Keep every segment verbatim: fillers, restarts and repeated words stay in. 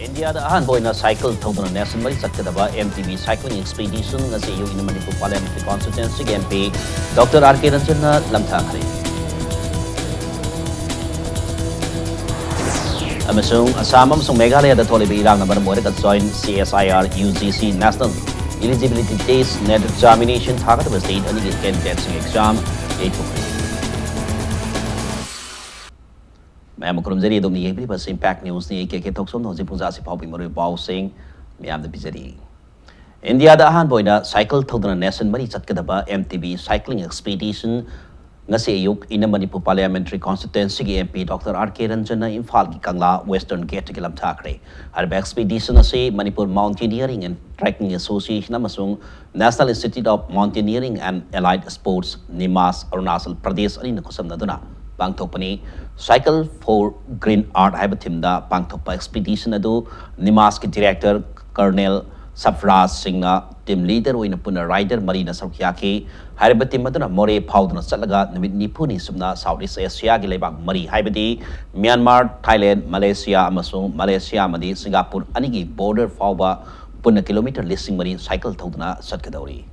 ꯏꯟꯗꯤꯌꯥꯗ ꯑꯍꯥꯟꯕ ꯑꯣꯏꯅ ꯁꯥꯏꯀꯜ ꯊꯧꯗꯨꯅ ꯅꯦꯁꯟ ꯃꯔꯤ ꯆꯠꯀꯗꯕ M T B cycling expedition ꯉꯁꯤ ꯑꯌꯨꯛ ꯏꯟꯅ ꯃꯅꯤꯄꯨꯔ ꯄꯥꯔꯂꯤꯌꯥꯃꯦꯟꯇꯔꯤ ꯀꯣꯟꯁꯇꯤꯇ꯭ꯋꯦꯟꯁꯤꯒꯤ M P Doctor R K Ranjan ꯂꯝꯊꯥꯈ꯭ꯔꯦ꯫ ꯑꯃꯁꯨꯡ ꯑꯁꯥꯝ ꯑꯃꯁꯨꯡ ꯃꯦꯘꯥꯂꯌꯥꯗ ꯊꯣꯛꯂꯤꯕ ꯏꯔꯥꯡꯅ ꯃꯔꯝ ꯑꯣꯏꯔꯒ Joint C S I R U G C National Eligibility Test NET examination ꯊꯥꯒꯗꯕ state ꯑꯅꯤꯒꯤ candidatesꯤꯡ exam ꯌꯩꯊꯣꯛꯈ꯭ꯔꯦ꯫ ꯃꯌꯥꯝ ꯈꯨꯔꯨꯝꯖꯔꯤ, ꯑꯗꯣꯝꯅ ꯌꯦꯡꯕꯤꯔꯤꯕ ꯑꯁꯤ Impact Newsꯅꯤ꯫ ꯑꯩ ꯀꯦ ꯀꯦ ꯊꯣꯛꯆꯣꯝꯅ ꯍꯧꯖꯤꯛ ꯄꯨꯡ ꯇꯔꯥꯁꯤ ꯐꯥꯎꯕꯒꯤ ꯃꯔꯨꯑꯣꯏꯕ ꯄꯥꯎꯁꯤꯡ ꯃꯌꯥꯝꯗ ꯄꯤꯖꯔꯤ꯫ ꯏꯟꯗꯤꯌꯥꯗ ꯑꯍꯥꯟꯕ ꯑꯣꯏꯅ ꯁꯥꯏꯀꯜ ꯊꯧꯗꯨꯅ ꯅꯦꯁꯟ ꯃꯔꯤ ꯆꯠꯀꯗꯕ M T B cycling expedition ꯉꯁꯤ ꯑꯌꯨꯛ ꯏꯟꯅ ꯃꯅꯤꯄꯨꯔ ꯄꯥꯔꯂꯤꯌꯥꯃꯦꯟꯇꯔꯤ ꯀꯣꯟꯁꯇꯤꯇ꯭ꯋꯦꯟꯁꯤꯒꯤ M P Doctor R K Ranjanꯅ ꯏꯝꯐꯥꯜꯒꯤ ꯀꯪꯂꯥ Western Gateꯇꯒꯤ ꯂꯝꯊꯥꯈ꯭ꯔꯦ꯫ ꯍꯥꯏꯔꯤꯕ expedition ꯑꯁꯤ Manipur Mountaineering and Trekking Association ꯑꯃꯁꯨꯡ National Institute of Mountaineering and Allied Sports, NIMAS, Arunachal Pradesh ꯑꯅꯤꯅ ꯈꯨꯠꯁꯝꯅꯗꯨꯅ ꯄꯥꯡꯊꯣꯛꯄꯅꯤ꯫ Cycle for Green Earth ꯍꯥꯏꯕ themeꯗ ꯄꯥꯡꯊꯣꯛꯄ expedition ꯑꯗꯨ NIMASꯀꯤ director Colonel ꯁꯐꯔꯥꯖ ꯁꯤꯡꯅ team leader ꯑꯣꯏꯅ ꯄꯨꯟꯅ rider ꯃꯔꯤꯅ ꯁꯔꯨꯛ ꯌꯥꯈꯤ꯫ ꯍꯥꯏꯔꯤꯕ team ꯑꯗꯨꯅ ꯃꯣꯔꯦ ꯐꯥꯎꯗꯨꯅ ꯆꯠꯂꯒ ꯅꯨꯃꯤꯠ ꯅꯤꯐꯨꯅꯤ ꯁꯨꯞꯅ South East Asiaꯒꯤ ꯂꯩꯕꯥꯛ ꯃꯔꯤ, ꯍꯥꯏꯕꯗꯤ ꯃ꯭ꯌꯥꯟꯃꯥꯔ, ꯊꯥꯏꯂꯦꯟ, ꯃꯂꯦꯁꯤꯌꯥ ꯑꯃꯁꯨꯡ ꯃꯂꯦꯁꯤꯌꯥ ꯑꯃꯗꯤ ꯁꯤꯡꯒꯥꯄꯨꯔ ꯑꯅꯤꯒꯤ border ꯐꯥꯎꯕ ꯄꯨꯟꯅ kilometre ꯂꯤꯁꯤꯡ ꯃꯔꯤ ꯁꯥꯏꯀꯜ ꯊꯧꯗꯨꯅ ꯆꯠꯀꯗꯧꯔꯤ꯫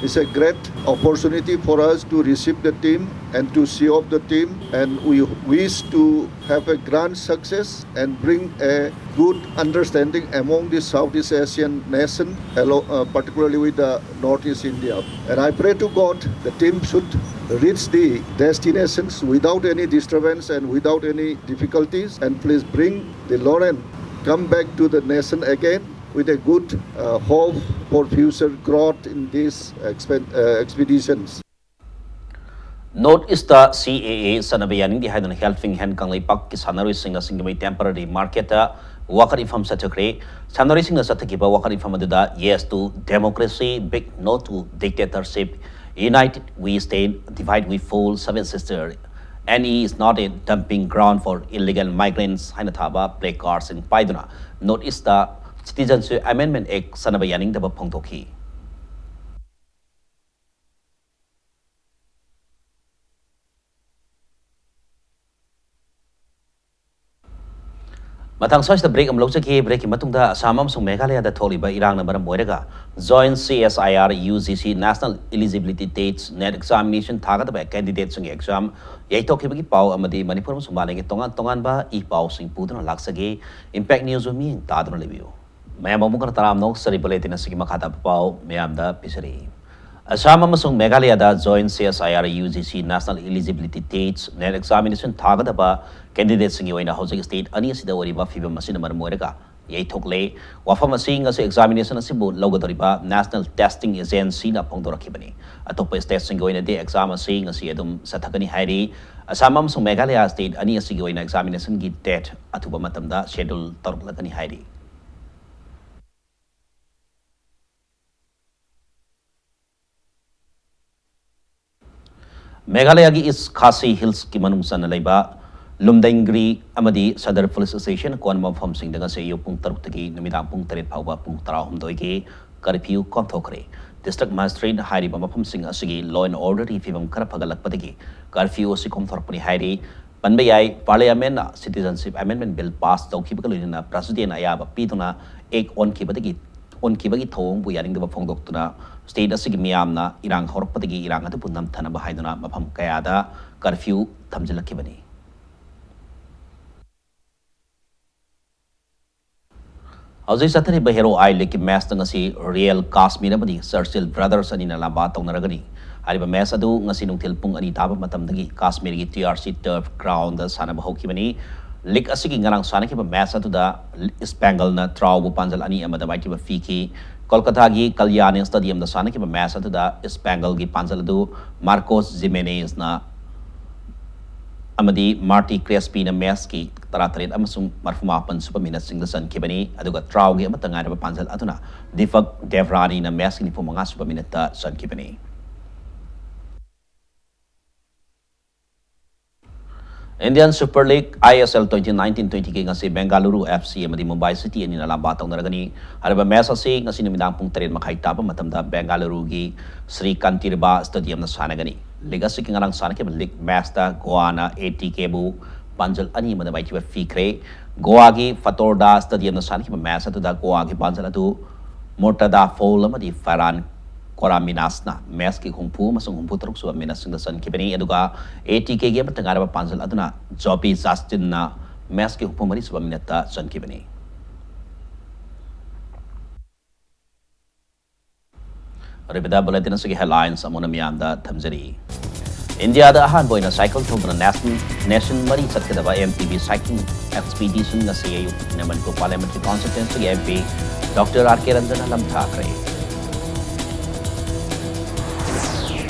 It's a great opportunity for us to receive the team and to see off the team, and we wish to have a grand success and bring a good understanding among the Southeast Asian nation, alo- uh, particularly with the Northeast India. And I pray to God the team should reach the destinations without any disturbance and without any difficulties, and please bring the Loren come back to the nation again with a good uh, hope for future growth in these expe- uh, expeditions. North Eastꯇ C A A ꯆꯠꯅꯕ ꯌꯥꯅꯤꯡꯗꯦ ꯍꯥꯏꯗꯨꯅ Helping Hand ꯀꯪꯂꯩꯄꯥꯛꯀꯤ ꯁꯥꯟꯅꯔꯣꯏꯁꯤꯡꯅ ꯁꯤꯡꯖꯃꯩ temporary marketꯇ ꯋꯥꯀꯠ ꯏꯐꯝ ꯆꯠꯊꯈ꯭ꯔꯦ꯫ ꯁꯥꯟꯅꯔꯣꯏꯁꯤꯡꯅ ꯆꯠꯊꯈꯤꯕ ꯋꯥꯀꯠ ꯏꯐꯝ ꯑꯗꯨꯗ Yes to democracy, big no to dictatorship, united we stand, divide we fall, Seven Sister, N E is not a dumping ground for illegal migrants ꯍꯥꯏꯅ ꯊꯥꯕ placardꯁꯤꯡ ꯄꯥꯏꯗꯨꯅ North Eastꯇ Citizenship Amendment Act ꯆꯠꯅꯕ ꯌꯥꯅꯤꯡꯗꯕ ꯐꯣꯡꯗꯣꯛꯈꯤ꯫ ꯃꯊꯪ ꯁ꯭ꯋꯥꯏꯁꯤꯗ break ꯑꯃ ꯂꯧꯖꯒꯦ꯫ Breakꯀꯤ ꯃꯇꯨꯡꯗ ꯑꯁꯥꯝ ꯑꯃꯁꯨꯡ ꯃꯦꯘꯥꯂꯌꯥꯗ ꯊꯣꯛꯂꯤꯕ ꯏꯔꯥꯡꯅ ꯃꯔꯝ ꯑꯣꯏꯔꯒ Joint C S I R U G C National Eligibility Test NET Examination ꯊꯥꯒꯗꯕ candidateꯁꯤꯡꯒꯤ exam ꯌꯩꯊꯣꯛꯈꯤꯕꯒꯤ ꯄꯥꯎ ꯑꯃꯗꯤ ꯃꯅꯤꯄꯨꯔ ꯑꯃꯁꯨꯡ ꯃꯥꯂꯦꯝꯒꯤ ꯇꯣꯉꯥꯟ ꯇꯣꯉꯥꯟꯕ ꯏ ꯄꯥꯎꯁꯤꯡ ꯄꯨꯗꯨꯅ ꯂꯥꯛꯆꯒꯦ꯫ Impact Newsꯕꯨ ꯃꯤꯠꯌꯦꯡ ꯇꯥꯗꯨꯅ ꯂꯩꯕꯤꯌꯨ꯫ ꯃꯌꯥꯝ ꯑꯃꯨꯛ ꯍꯟꯅ ꯇꯔꯥꯝꯅ ꯑꯣꯛꯆꯔꯤ꯫ Bulletin ꯑꯁꯤꯒꯤ ꯃꯈꯥ ꯇꯥꯕ ꯄꯥꯎ ꯃꯌꯥꯝꯗ ꯄꯤꯖꯔꯤ꯫ ꯑꯁꯥꯝ ꯑꯃꯁꯨꯡ ꯃꯦꯘꯥꯂꯌꯥꯗ Joint C S I R U G C National Eligibility Test NET Examination ꯊꯥꯒꯗꯕ candidateꯁꯤꯡꯒꯤ ꯑꯣꯏꯅ ꯍꯧꯖꯤꯛ state ꯑꯅꯤ ꯑꯁꯤꯗ ꯑꯣꯏꯔꯤꯕ ꯐꯤꯕꯝ ꯑꯁꯤꯅ ꯃꯔꯝ ꯑꯣꯏꯔꯒ ꯌꯩꯊꯣꯛꯂꯦ꯫ ꯋꯥꯐꯝ ꯑꯁꯤ ꯉꯁꯤ examination ꯑꯁꯤꯕꯨ ꯂꯧꯒꯗꯧꯔꯤꯕ National Testing Agencyꯅ ꯐꯣꯡꯗꯣꯔꯛꯈꯤꯕꯅꯤ꯫ ꯑꯇꯣꯞꯄ stateꯁꯤꯡꯒꯤ ꯑꯣꯏꯅꯗꯤ exam ꯑꯁꯤ ꯉꯁꯤ ꯑꯗꯨꯝ ꯆꯠꯊꯒꯅꯤ ꯍꯥꯏꯔꯤ꯫ ꯑꯁꯥꯝ ꯑꯃꯁꯨꯡ ꯃꯦꯘꯥꯂꯌꯥ state ꯑꯅꯤ ꯑꯁꯤꯒꯤ ꯑꯣꯏꯅ examinationꯒꯤ date ꯑꯊꯨꯕ ꯃꯇꯝꯗ schedule ꯇꯧꯔꯛꯂꯒꯅꯤ ꯍꯥꯏꯔꯤ꯫ ꯃꯦꯘꯥꯂꯌꯥꯒꯤ East Khasi Hillsꯀꯤ ꯃꯅꯨꯡ ꯆꯟꯅ ꯂꯩꯕ ꯂꯨꯝꯗꯩꯡꯒ꯭ꯔꯤ ꯑꯃꯗꯤ ꯁꯗꯔ police station ꯀꯣꯟꯕ ꯃꯐꯝꯁꯤꯡꯗ ꯉꯁꯤ ꯑꯌꯨꯛ ꯄꯨꯡ ꯇꯔꯨꯛꯇꯒꯤ ꯅꯨꯃꯤꯗꯥꯡ ꯄꯨꯡ ꯇꯔꯦꯠ ꯐꯥꯎꯕ ꯄꯨꯡ ꯇꯔꯥꯍꯨꯝꯗꯣꯏꯒꯤ curfew ꯀꯣꯝꯊꯣꯛꯈ꯭ꯔꯦ꯫ District Magistrate ꯍꯥꯏꯔꯤꯕ ꯃꯐꯝꯁꯤꯡ ꯑꯁꯤꯒꯤ law and orderꯒꯤ ꯐꯤꯕꯝ ꯈꯔ ꯐꯒꯠꯂꯛꯄꯗꯒꯤ curfew ꯑꯁꯤ ꯀꯣꯝꯊꯣꯔꯛꯄꯅꯤ ꯍꯥꯏꯔꯤ꯫ ꯄꯟꯕ ꯌꯥꯏ, Parliamentꯅ Citizenship Amendment Bill pass ꯇꯧꯈꯤꯕꯒ ꯂꯣꯏꯅꯅ Presidentꯅ ꯑꯌꯥꯕ ꯄꯤꯗꯨꯅ Act ꯑꯣꯟꯈꯤꯕꯗꯒꯤ, ꯑꯣꯟꯈꯤꯕꯒꯤ ꯊꯧꯑꯣꯡꯕꯨ ꯌꯥꯅꯤꯡꯗꯕ ꯐꯣꯡꯗꯣꯛꯇꯨꯅ state ꯑꯁꯤꯒꯤ ꯃꯤꯌꯥꯝꯅ ꯏꯔꯥꯡ ꯍꯧꯔꯛꯄꯗꯒꯤ ꯏꯔꯥꯡ ꯑꯗꯨꯕꯨ ꯅꯝꯊꯅꯕ ꯍꯥꯏꯗꯨꯅ ꯃꯐꯝ ꯀꯌꯥꯗ curfew ꯊꯝꯖꯤꯜꯂꯛꯈꯤꯕꯅꯤ꯫ ꯍꯧꯖꯤꯛ ꯆꯠꯊꯔꯤꯕ Hero I Leagueꯀꯤ matchꯇ ꯉꯁꯤ Real Kashmir ꯑꯃꯗꯤ Churchill Brothers ꯑꯅꯤꯅ ꯂꯝꯕꯥ ꯇꯧꯅꯔꯒꯅꯤ꯫ ꯍꯥꯏꯔꯤꯕ match ꯑꯗꯨ ꯉꯁꯤ ꯅꯨꯡꯊꯤꯜ ꯄꯨꯡ ꯑꯅꯤ ꯇꯥꯕ ꯃꯇꯝꯗꯒꯤ ꯀꯥꯁꯃꯤꯔꯒꯤ T R C Turf Groundꯗ ꯁꯥꯟꯅꯕ ꯍꯧꯈꯤꯕꯅꯤ꯫ League ꯑꯁꯤꯒꯤ ꯉꯔꯥꯡ ꯁꯥꯟꯅꯈꯤꯕ match ꯑꯗꯨꯗ East Bengalꯅ Draw ꯕꯨ ꯄꯥꯟꯖꯜ ꯑꯅꯤ ꯑꯃꯗ ꯃꯥꯏꯊꯤꯕ ꯄꯤꯈꯤ꯫ ꯀꯣꯜꯀꯇꯥꯒꯤ ꯀꯜꯌꯥꯅꯤ Stadiumꯗ ꯁꯥꯟꯅꯈꯤꯕ match ꯑꯗꯨꯗ East Bengalꯒꯤ ꯄꯥꯟꯖꯜ ꯑꯗꯨ Marcos Jimenezꯅ ꯑꯃꯗꯤ Marti Crespiꯅ matchꯀꯤ ꯇꯔꯥꯇꯔꯦꯠ ꯑꯃꯁꯨꯡ ꯃꯔꯐꯨꯃꯥꯄꯟ ꯁꯨꯕ minuteꯁꯤꯡꯗ ꯆꯟꯈꯤꯕꯅꯤ, ꯑꯗꯨꯒ Drawꯒꯤ ꯑꯃꯠꯇ ꯉꯥꯏꯔꯕ ꯄꯥꯟꯖꯜ ꯑꯗꯨꯅ Deepak Devraneꯅ matchꯀꯤ ꯅꯤꯐꯨꯃꯉꯥ ꯁꯨꯕ minuteꯇ ꯆꯟꯈꯤꯕꯅꯤ꯫ Indian Super League, I S L, twenty nineteen twenty ꯀꯤ ꯉꯁꯤ Bengaluru F C ꯑꯃꯗꯤ Mumbai City ꯑꯅꯤꯅ ꯂꯥꯝꯕꯥ ꯇꯧꯅꯔꯒꯅꯤ꯫ ꯍꯥꯏꯔꯤꯕ ꯃꯦꯆ ꯑꯁꯤ ꯉꯁꯤ ꯅꯨꯃꯤꯗꯥꯡ ꯄꯨꯡ ꯇꯔꯦꯠ ꯃꯈꯥꯏ ꯇꯥꯕ ꯃꯇꯝꯗ ꯕꯦꯡꯒꯥꯂꯨꯔꯨꯒꯤ ꯁ꯭ꯔꯤ ꯀꯥꯟꯇꯤꯔꯕꯥ ꯁ꯭ꯇꯦꯗꯤꯌꯝꯗ ꯁꯥꯟꯅꯒꯅꯤ꯫ ꯂꯤꯒ ꯑꯁꯤꯒꯤ ꯉꯔꯥꯡ ꯁꯥꯟꯅꯈꯤꯕ ꯂꯤꯒ ꯃꯦꯆꯇ ꯒꯣꯋꯥꯅ A T Kꯕꯨ ꯄꯥꯟꯖꯜ ꯑꯅꯤ ꯑꯃꯗ ꯃꯥꯏꯊꯤꯕ ꯄꯤꯈ꯭ꯔꯦ꯫ ꯒꯣꯋꯥꯒꯤ ꯐꯇꯣꯔꯗꯥ ꯁ꯭ꯇꯦꯗꯤꯌꯝꯗ ꯁꯥꯟꯅꯈꯤꯕ ꯃꯦꯆ ꯑꯗꯨꯗ ꯒꯣꯋꯥꯒꯤ ꯄꯥꯟꯖꯜ ꯑꯗꯨ ꯃꯨꯔꯇꯗꯥ ꯐꯣꯜ ꯑꯃꯗꯤ ꯐꯔꯥꯟ ꯀꯣꯔꯥꯃꯤꯅꯥꯁꯅ ꯃꯦꯆꯀꯤ ꯍꯨꯝꯐꯨ ꯑꯃꯁꯨꯡ ꯍꯨꯝꯐꯨ ꯇꯔꯨꯛ ꯁꯨꯕ ꯃꯤꯅꯠꯁꯤꯡꯗ ꯆꯟꯈꯤꯕꯅꯤ꯫ ꯑꯗꯨꯒ A T Kꯒꯤ ꯑꯃꯠꯇ ꯉꯥꯏꯔꯕ ꯄꯥꯟꯖꯜ ꯑꯗꯨꯅ ꯖꯣꯕꯤ ꯖꯥꯁꯇꯤꯟꯅ ꯃꯦꯆꯀꯤ ꯍꯨꯝꯐꯨ ꯃꯔꯤ ꯁꯨꯕ ꯃꯤꯅꯠꯇ ꯆꯟꯈꯤꯕꯅꯤ꯫ ꯑꯔꯣꯏꯕꯗ ꯕꯨꯂꯦꯇꯤꯟ ꯑꯁꯤꯒꯤ ꯍꯦꯗꯂꯥꯏꯟꯁ ꯑꯃꯨꯛ ꯍꯟꯅ ꯃꯤꯌꯥꯝꯗ ꯊꯝꯖꯔꯤ꯫ ꯏꯟꯗꯤꯌꯥꯗ ꯑꯍꯥꯟꯕ ꯑꯣꯏꯅ ꯁꯥꯏꯀꯜ ꯊꯧꯗꯨꯅ ꯅꯦꯁꯟ, ꯅꯦꯁꯟ ꯃꯔꯤ ꯆꯠꯀꯗꯕ M T B cycling expedition ꯉꯁꯤ ꯑꯌꯨꯛ ꯅꯦꯃꯟ ꯒꯣꯄꯥꯜ ꯃꯟꯇ꯭ꯔꯤ constituencyꯒꯤ M P Doctor R K Ranjanꯅ ꯂꯝꯊꯥꯈ꯭ꯔꯦ꯫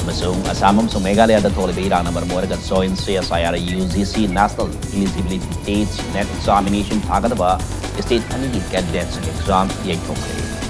ꯑꯃꯁꯨꯡ ꯑꯁꯥꯝ ꯑꯃꯁꯨꯡ ꯃꯦꯘꯥꯂꯌꯥꯗ ꯊꯣꯛꯂꯤꯕ ꯏꯔꯥꯡꯅ ꯃꯔꯝ ꯑꯣꯏꯔꯒ Joint C S I R U G C National Eligibility Test NET examination ꯊꯥꯒꯗꯕ state ꯑꯅꯤꯒꯤ candidatesꯤꯡ exam ꯌꯩꯊꯣꯛꯈ꯭ꯔꯦ꯫